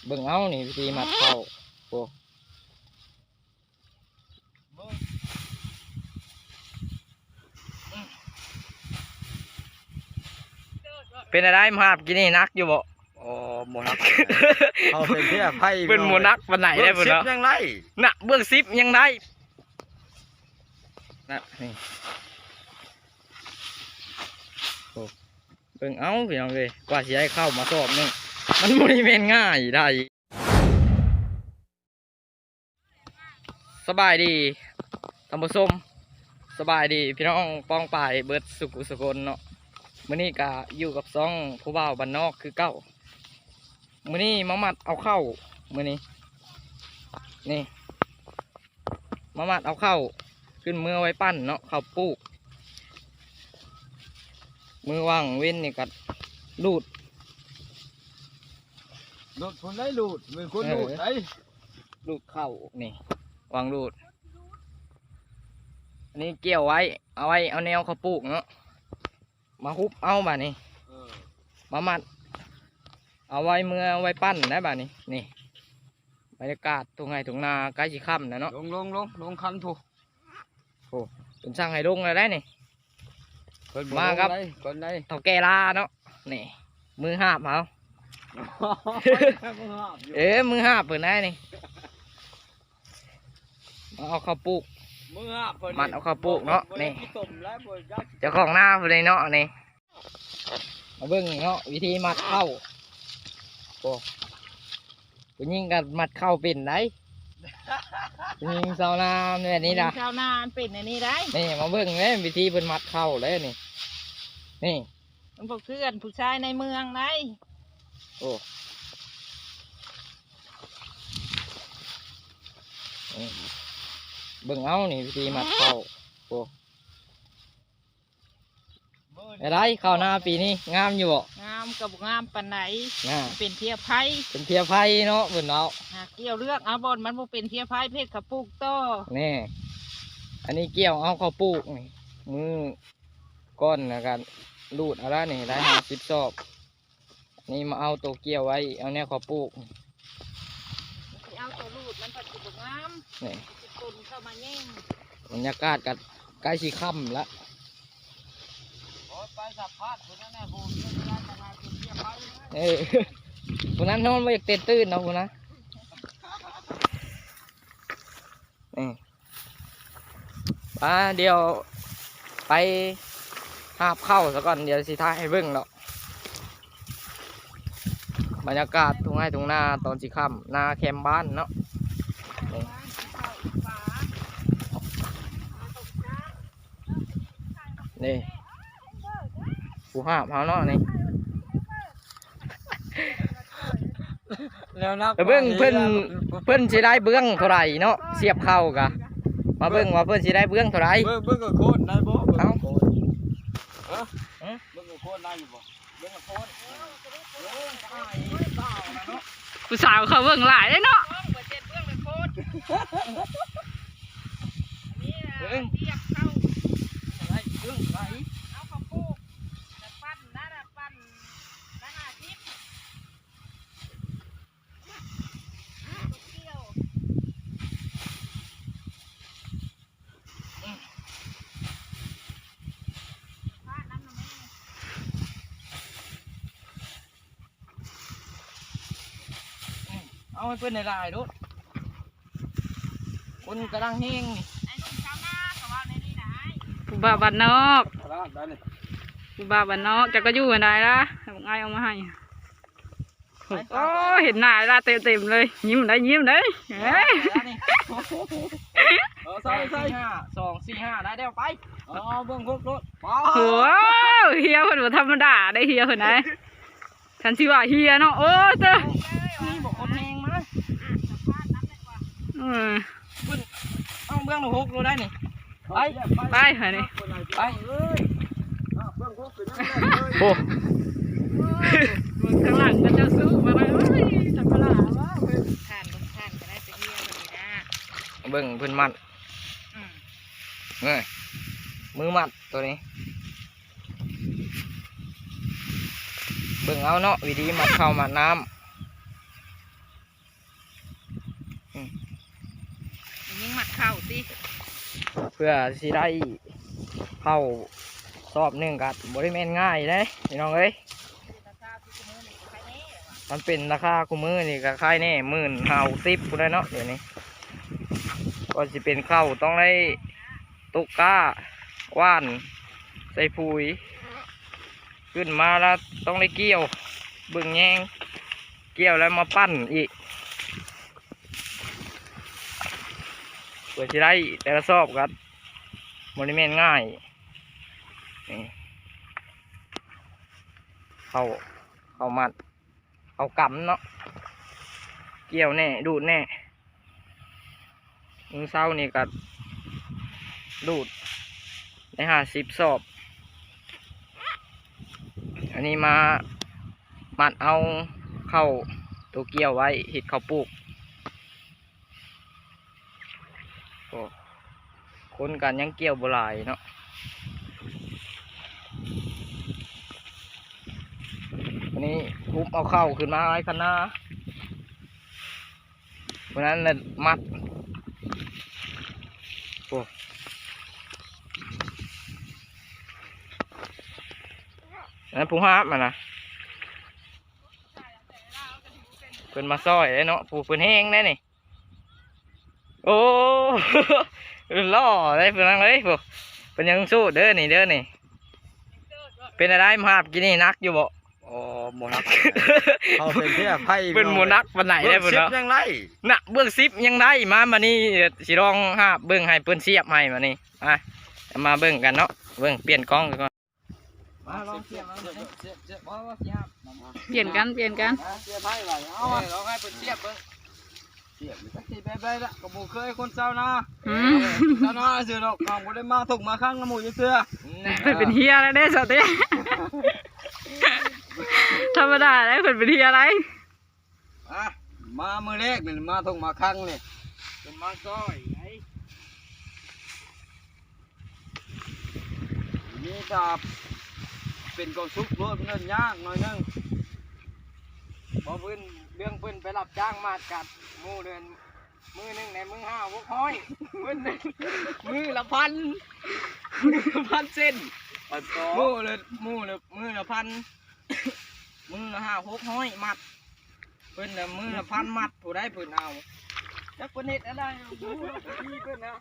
ເບິ່ງເອົານີ້ ວິທີມັດເຂົ້າ. ໂອ້ ເປັນຈັ່ງໃດ ມາຫາບກິນນີ້ ໜັກຢູ່ບໍ່? ໂອ້ ບໍ່ໜັກປານໃດ ເຮົາເປັນເພຍໄພ ເພິ່ນບໍ່ໜັກປານໃດເດ້ ເບິ່ງສິບ ເພິ່ນເນາະ ຍັງໄດ້ ນະ ເບິ່ງສິບຍັງໄດ້ ນະ ນີ້ ໂອ້ ເບິ່ງເອົາ ພີ່ນ້ອງເອີຍ ກວ່າຊິໄດ້ເຂົ້າມາສອບໜຶ່ງ ມັນບໍ່ໄດ້ແມ່ນງ່າຍໃດ. ສະບາຍດີທ່ານຜູ້ຊົມ ສະບາຍດີພີ່ນ້ອງປ້ອງປາຍເບິດສຸຂູສຸຄົນເນາະ. ມື້ນີ້ກະຢູ່ກັບຊ່ອງຜູ້ບ່າວບ້ານນອກຄືເກົ່າ. ມື້ນີ້ມາມັດເອົາເຂົ້າ ມື້ນີ້ ນີ້ ມາມັດເອົາເຂົ້າຂຶ້ນເມືອໄວ້ປັ້ນເນາະ ເຂົ້າປູກ. ມື້ຫວ່າງເວັນນີ້ກະລູດ ລູດພຸ້ນໄດ໋ ລູດ ເປັນຄົນ ເອີ ລູດໄດ໋ ລູດເຂົ້ານີ້ ຫວ່າງລູດ. ອັນນີ້ກ່ຽວໄວ້ ເອົາໄວ້ ເອົາແນວເຂົ້າປູກເນາະ ມາຮຸບເອົາບາດນີ້ ເອີ ມາມັດເອົາໄວ້ເມືອໄວ້ປັ້ນໄດ໋ບາດນີ້. ນີ້ ບັນຍາກາດທົ່ງໄຮ່ທົ່ງນາ ໃກ້ຊິຄ່ຳແລ້ວເນາະ. ລົງ ລົງ ລົງ ລົງຄັນພຸ້ນ ໂອ້ ເພິ່ນສັ່ງໃຫ້ລົງແລ້ວໄດ໋ນີ້. ເພິ່ນມາກັບ ຄົນໃດ ເຖົ້າແກ່ລາເນາະ ນີ້ ມືຫາບເຮົາ ເອີ ມືຫາບເພິ່ນໄດ໋ນີ້. ມາເອົາເຂົ້າປູກ ມືຫາບເພິ່ນ ມັດເອົາເຂົ້າປູກເນາະ ນີ້ ເຈົ້າຂອງນາເພິ່ນເນາະ ນີ້. ມາເບິ່ງເນາະ ວິທີມັດເຂົ້າ. ໂອ້ ຜູ້ຍິງກໍມັດເຂົ້າເປັນໄດ໋ ຜູ້ຍິງຊາວນາແບບນີ້ນະ ຜູ້ຍິງຊາວນາເປັນອັນນີ້ໄດ໋. ນີ້ ມາເບິ່ງເດ້ ວິທີເພິ່ນມັດເຂົ້າເດ້ນີ້ ນີ້ ມັນບໍ່ຄືອັນຜູ້ຊາຍໃນເມືອງໃດ໋. ໂອ້ ນີ້ ເບິ່ງເອົານີ້ ວິທີມັດເຂົ້າ. ໂອ້ ຈັ່ງໃດ ເຂົ້ານາປີນີ້ງາມຢູ່ບໍ່? ງາມກໍບໍ່ງາມປານໃດ ນະ ເປັນເພຍໄພ ເປັນເພຍໄພເນາະ ເພິ່ນເວົ້າ ຫາກ່ຽວເລືອກເອົາບ່ອນມັນບໍ່ເປັນເພຍໄພ ເພກເຂົາປູກຕໍ່. ແນ່ ອັນນີ້ກ່ຽວເອົາເຂົ້າປູກນີ້ ມື້ກ່ອນນະ ກະລູດເອົາລະນີ້ ໄດ້ຫ້າສິບສອບ. ນີ້ມາເອົາໂຕກ່ຽວໄວ້ ເອົາແນວເຂົ້າປູກ ຊິເອົາໂຕລູດມັນພັດຊິບໍ່ງາມ ນີ້ ຊິຄົນເຂົ້າມາແຍ່ງ. ບັນຍາກາດກໍໃກ້ຊິຄ່ຳລະ ໂອ້ຍ ໄປສຳພາດຜູ້ນັ້ນແຫຼະ ຜູ້ເປັນລາຍຕະຫຼາດເປັນເພຍໄພ. ເອີ ຜູ້ນັ້ນນອນບໍ່ຢາກເຕັນຕື່ນເນາະ ຜູ້ນະ ນີ້. ໄປ ດຽວໄປຫາບເຂົ້າສາກ່ອນ ດຽວຊິຖ່າຍໃຫ້ເບິ່ງເນາະ ບັນຍາກາດທົ່ງໄຮ່ທົ່ງນາຕອນຊິຄ່ຳ ນາແຄມບ້ານເນາະ ນີ້ ນີ້ ຜູ້ຫາບເຮົາເນາະນີ້. ແລ້ວເນາະ ໄປເບິ່ງເພິ່ນ ເພິ່ນຊິໄດ້ເບື້ອງເທົ່າໃດເນາະ ສຽບເຂົ້າກະ ມາເບິ່ງວ່າເພິ່ນຊິໄດ້ເບື້ອງເທົ່າໃດ. ເບິ່ງ ເບິ່ງກັບໂຄນໄດ້ບໍ່? ເບິ່ງກັບໂຄນ ຮະ? ເບິ່ງກັບໂຄນໄດ້ຢູ່ບໍ່? ເບິ່ງກັບໂຄນ ເອີ ຜູ້ສາວເຂົາເບິ່ງຫຼາຍເດ້ເນາະ ເບິ່ງ ສຽບເຂົ້າ ໄດ້ເບິ່ງໄດ້ ເອົາເຂົ້າປູກ ແລ້ວປັ້ນນະ ແລ້ວປັ້ນ ລະຫ້າສິບ ເອົາໃຫ້ເພິ່ນຫຼາຍໆໂລດ ຄົນກຳລັງແຮງນີ້ ຜູ້ບ່າວບ້ານນອກ ຜູ້ບ່າວບ້ານນອກ ເຈົ້າກໍຢູ່ຫັ້ນໃດລະ ບອກອ້າຍເອົາມາໃຫ້. ໂອ້ ເຫັນໜ້າລະເຕັມໆເລີຍ ຍິ້ມໄດ້ ຍິ້ມໄດ້ ເອີຍ ເອີ ໃສ່ ໃສ່ ຫ້າ ສອງ ສີ່ ຫ້າ ໄດ້ແລ້ວ ໄປ ເອົາເບິ່ງຫົກໂລດ ໂອ້ ເຮຍເພິ່ນບໍ່ທຳມະດາໄດ໋ ເຮຍເພິ່ນໄດ໋ ຄັນຊິວ່າເຮຍເນາະ ໂອ້ ເຕີ ນີ້ບໍ່ຄົນແຮງມາ ເອີ ເບິ່ງ ເອົາເບື້ອງລະຫົກໂລໄດ້ນີ້ ໄປ ໄປຫັ້ນນີ້ ໄປ ໂອ້ ເບິ່ງຂ້າງຫຼັງເຂົາເຈົ້າສູ້ມາແລ້ວ ໂອ້ຍ ທຳມະດາວ່າ ເບິ່ງ ທ່ານ ເບິ່ງທ່ານກໍໄດ້ໄປເຮຍເພິ່ນນີ້ນະ ເບິ່ງເພິ່ນມັດ ອືມ ນີ້ ມືມັດໂຕນີ້ ເບິ່ງເອົາເນາະ ວິທີມັດເຂົ້າມັດນ້ຳ. ຍິງມັດເຂົ້າຕິ ເພື່ອຊິໄດ້ເຂົ້າສອບໜຶ່ງກໍບໍ່ໄດ້ແມ່ນງ່າຍເດ້ພີ່ນ້ອງເອີຍ. ມັນເປັນລາຄາຄູ່ມື້ນີ້ກໍຂາຍແດ່ ໝື່ນຫ້າສິບພຸ້ນແຫຼະເນາະ ດຽວນີ້. ກໍຊິເປັນເຂົ້າ ຕ້ອງໄດ້ຕົກກ້າ ຫວ່ານ ໃສ່ປຸຍ ຂຶ້ນມາແລ້ວຕ້ອງໄດ້ກ່ຽວ ເບິ່ງແຍງ ກ່ຽວແລ້ວມາປັ່ນອີກ ເພື່ອຊິໄດ້ແຕ່ລະສອບກໍບໍ່ໄດ້ແມ່ນງ່າຍ. ນີ້ ເຂົ້າ ເຂົ້າມັດ ເຂົ້າກຳເນາະ ກ່ຽວແດ່ ດູດແດ່. ມື້ເຊົ້ານີ້ກໍດູດໄດ້ຫ້າສິບສອບ. ອັນນີ້ມາມັດເອົາເຂົ້າໂຕກ່ຽວໄວ້ ເຮັດເຂົ້າປູກ. ໂອ້ ຄົນກໍຍັງກ່ຽວບໍ່ຫຼາຍເນາະ. ອັນນີ້ຮຸບເອົາເຂົ້າຂຶ້ນມາໄວ້ຄັນນາ. ຜູ້ນັ້ນລະມັດ ໂອ້ ນັ້ນຜູ້ຫາບມັນນະ ເພິ່ນມາຊ່ອຍເດ້ເນາະ ຜູ້ເພິ່ນແຮງເດ້ນີ້. ໂອ້ ຫຼໍ່ເດ້ເພິ່ນເອີຍ ເພິ່ນຍັງສູ້ເດີນີ້ເດີນີ້. ເປັນຈັ່ງໃດ ມາຫາບກິນນີ້ ໜັກຢູ່ບໍ່? ໂອ້ ບໍ່ໜັກປານໃດ ເຂົາເປັນເພຍໄພ ເພິ່ນບໍ່ໜັກປານໃດເດ້ເພິ່ນເນາະ. ຍັງໄດ້ນະ ເບື້ອງສິບຍັງໄດ້ມາ ມານີ້ຊິລອງຫາບເບິ່ງ ໃຫ້ເພິ່ນສຽບໃຫ້ມານີ້. ອ່ະ ມາເບິ່ງກັນເນາະ ເບິ່ງ ປ່ຽນກ້ອງກ່ອນ ມາລອງສຽບເບິ່ງ ສຽບ ສຽບ ສຽບ ບໍ່ ບໍ່ສຽບ ປ່ຽນກັນ ປ່ຽນກັນ ສຽບໃຫ້ວ່າ ເອົາ ເອີ ລອງໃຫ້ເພິ່ນສຽບເບິ່ງ. ສຽບມັນຈັກຊິແບບໃດລະ ກໍບໍ່ເຄີຍຄົນຊາວນາ ອືມ ຊາວນາຊື່ດອກ ເຮົາບໍ່ໄດ້ມາທົ່ງມາຄັງນຳໝູ່ຈັກເທື່ອ. ແນ່ ເພິ່ນເປັນເຮຍແລ້ວເດ້ ສາວເຕ້ ທຳມະດາແລ້ວ ເພິ່ນເປັນເຮຍໄດ໋. ອ່ະ ມາມື້ແລກນີ້ ມາທົ່ງມາຄັງນີ້ ເພິ່ນມາຊ່ອຍໄດ໋. ມີແຕ່ເປັນກອງສຸກໂລດ ເງິນຍາກໜ້ອຍໜຶ່ງ. ບໍ່ເພິ່ນ ເລື່ອງເພິ່ນໄປຮັບຈ້າງມາດກັດໝູ່ເດີ່ນ ມື້ໜຶ່ງໃນມື້ຫ້າຫົກຮ້ອຍ ເພິ່ນມື້ລະພັນ ມື້ລະພັນເຊັນ ໝູ່ລະ ໝູ່ລະ ມື້ລະພັນ ມື້ລະຫ້າຫົກຮ້ອຍມັດ. ເພິ່ນນະມື້ລະພັນມັດ ຜູ້ໃດເພິ່ນເອົາ ຈັກເພິ່ນເຮັດອັນໃດ ບໍ່ຮູ້ດອກ ທີ່ເພິ່ນນະ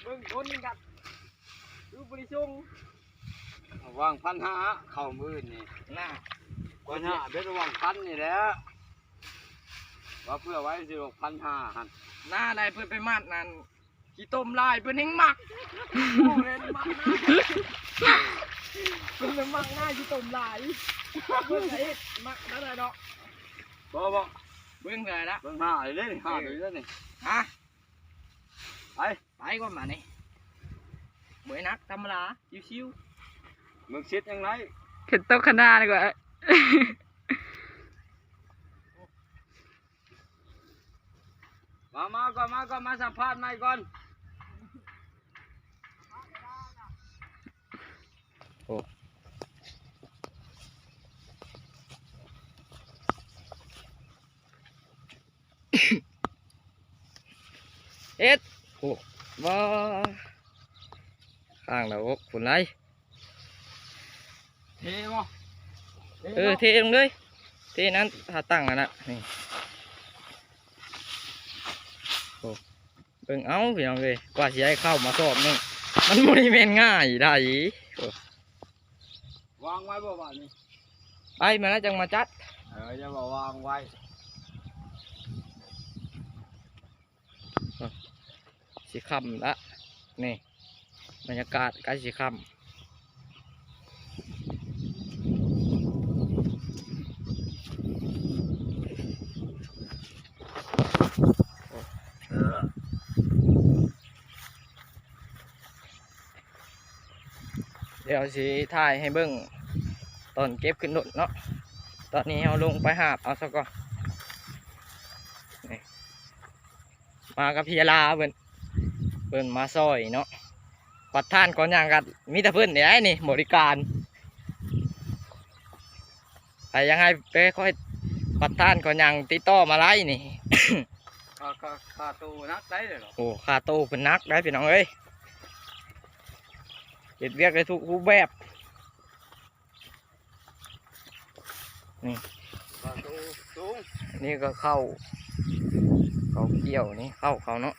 ເບິ່ງຄົນກັນ ຄືບໍ່ໄດ້ສົ່ງ ຫວ່າງພັນຫ້າ ເຂົ້າມື້ນີ້ນະ ພັນຫ້າ ເປັນຫວ່າງພັນນີ້ແຫຼະ ວ່າເພື່ອໄວ້ຊິອອກພັນຫ້າຫັ້ນ ໜ້າໃດເພິ່ນໄປມັດນັ້ນ ຂີ້ຕົມຫຼາຍ ເພິ່ນແຮ່ງມັກ ໂອ້ ເພິ່ນມັກນາ ເພິ່ນມັກນາຂີ້ຕົມຫຼາຍ ເພິ່ນກໍເຮັດມັກນັ້ນແຫຼະເນາະ. ບໍ່ ບໍ່ ເບິ່ງເທົ່າໃດລະ ເບິ່ງຫ້າເລີຍນີ້ ຫ້າເລີຍນີ້ ຮະ ໄປ ໄປກ່ອນບາດນີ້ ບໍ່ໄດ້ໜັກ ທຳມະດາ ຊິວໆ ເບິ່ງຊິດຍັງໄດ້ ເຫັນຕົກຂະໜາດກວ່າ. ມາ ມາກ່ອນ ມາກ່ອນ ມາສຳພາດໃໝ່ກ່ອນ. ໂອ້ ເຮັດ ໂອ້ ວ້າ ຂ້າງລະອົກພຸ້ນໄດ໋. ເທບໍ່? ເທ ເອີ ເນາະ ເທລົງເລີຍ ເທນັ້ນ ຫາຕັ້ງຫັ້ນນະ ນີ້ ໂອ້ ເບິ່ງເອົາພີ່ນ້ອງເອີຍ ກວ່າຊິໄດ້ເຂົ້າມາສອບໜຶ່ງ ມັນບໍ່ໄດ້ແມ່ນງ່າຍໃດ໋ ໂອ້ ວາງໄວ້ບໍ່ບາດນີ້ ໄປມາແລ້ວຈັ່ງມາຈັດ ເອີ ຢ່າວ່າວາງໄວ້. ຊິຄ່ຳລະ ນີ້ ບັນຍາກາດໃກ້ຊິຄ່ຳ ດຽວຊິຖ່າຍໃຫ້ເບິ່ງຕອນເກັບຂຶ້ນລົດເນາະ ຕອນນີ້ເຮົາລົງໄປຫາບເອົາຊະກ່ອນ ນີ້ ມາກັບເຮຍລາເພິ່ນ ເພິ່ນມາຊ່ອຍເນາະ ຂອດທ່ານຂອດຫຍັງກໍມີແຕ່ເພິ່ນນີ້ແຫຼະນີ້ ບໍລິການ ໃຜຢາກໃຫ້ໄປຂອດທ່ານຂອດຫຍັງຕິດຕໍ່ມາໄດ້ນີ້. ຄ່າ ຄ່າ ຄ່าໂຕໜັກໄດ໋ເດເນາະ. ໂອ້ ຄ່າໂຕເພິ່ນໜັກໄດ໋ພີ່ນ້ອງເອີຍ ເຮັດວຽກໄດ້ທຸກຮູບແບບ. ນີ້ ປາຕູສູງ ນີ້ກໍເຂົ້າ ເຂົ້າກ່ຽວນີ້ ເຂົ້າເຂົາເນາະ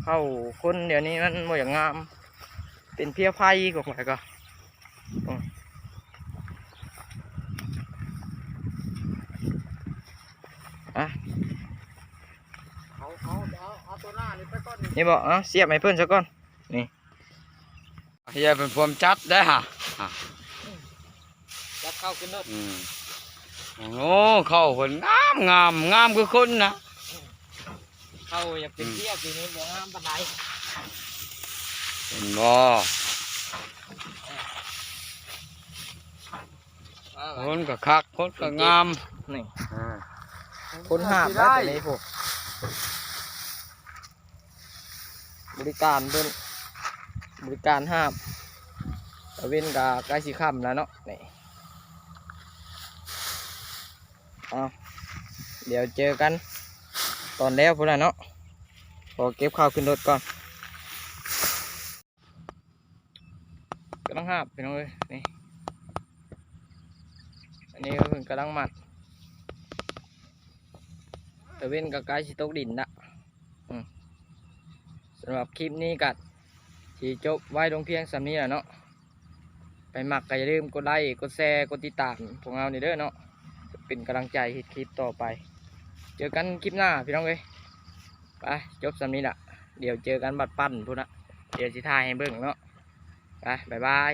ເຂົ້າຄົນດຽວນີ້ມັນບໍ່ຢາກງາມ ເປັນເພຍໄຟກໍ ຂ້ອຍກໍ ອືມ ອ່ະ ເອົາ ເອົາ ເອົາ ເອົາຕົວໜ້ານີ້ໄປກ່ອນນີ້ ນີ້ບໍ ເອົາ ສຽບໃຫ້ເພິ່ນຊະກ່ອນ ນີ້. ເຮັດເປັນພວມຈັດໄດ້ຫະ ຈັບເຂົ້າຂຶ້ນລົດ ອືມ ໂອ້ ເຂົ້າເພິ່ນງາມ ງາມ ງາມຄືຄົນນະ ເຂົ້າຢາກເປັນ ອືມ ເພຍປີນີ້ບໍ່ງາມປານໃດ ເຫັນບໍ່ ເອີ ຄົນກໍຄັກ ຄົນກໍງາມ ນີ້ ອ່າ ຄົນຫາບໄດ້ ໄດ້ ຕົວນີ້ພຸ້ນ. ບໍລິການເພິ່ນ ບໍລິການຫາບ ຕາເວັນກໍໃກ້ຊິຄ່ຳແລ້ວເນາະ ນີ້ ເອົາ ດຽວເຈີກັນຕອນແລ້ວພຸ້ນລະເນາະ ຂໍເກັບເຂົ້າຂຶ້ນລົດກ່ອນ ກຳລັງຫາບພີ່ນ້ອງເອີຍ ນີ້ ອັນນີ້ກໍເພິ່ນກຳລັງມັດ ຕາເວັນກໍໃກ້ຊິຕົກດິນລະ ອືມ ສຳລັບຄລິບນີ້ກໍຊິຈົບໄວ້ລົງພຽງສ່ຳນີ້ລະເນາະ ໃຜມັກກໍຢ່າລືມກົດໄລ້ ກົດແຊ ກົດຕິດຕາມພວກເຮົານີ້ເດີເນາະ ເປັນກຳລັງໃຈເຮັດຄລິບຕໍ່ໄປ ເຈີກັນຄລິບໜ້າພີ່ນ້ອງເອີຍ ໄປ ຈົບສ່ຳນີ້ລະ ດຽວເຈີກັນບັດປັ່ນພຸ້ນລະ ດຽວຊິຖ່າຍໃຫ້ເບິ່ງເນາະ ໄປ ບາຍບາຍ.